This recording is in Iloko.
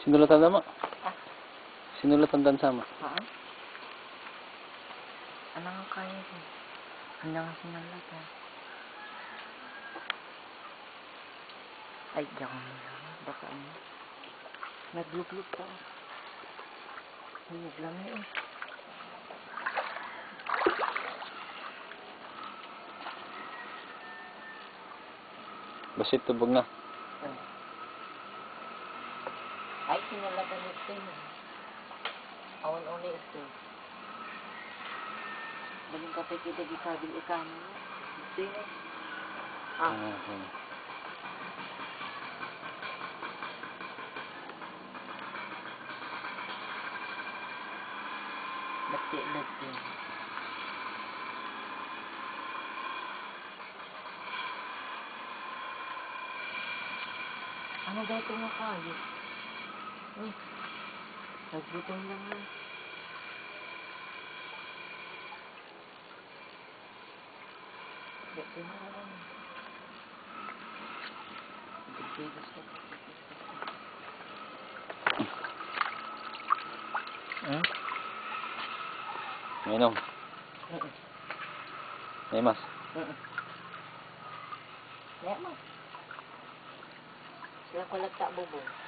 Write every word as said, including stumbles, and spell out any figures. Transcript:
Sinulatan da, ma? Ah. Sinulatan da sama. Haan? Ano nga kaya ko? Ano nga sinulatan? Ay, diyan ko na. Baka ano. Nagluglog pa. Ay, naglami eh. Basta tubog na. Ay, sinulatan ito eh. Awan uli ito. Baling kapay kita di kabil ikano. Ito eh. Ah. Ah, ah. Bati, bati. Ano daw ito nga kayo? Hmm. Naggutom lang nga. Dito na lang. Dito, dito. Hmm? Mainom. Mm-mm. May mas. Mm-mm. May mas. Sila ko lang sa bubong.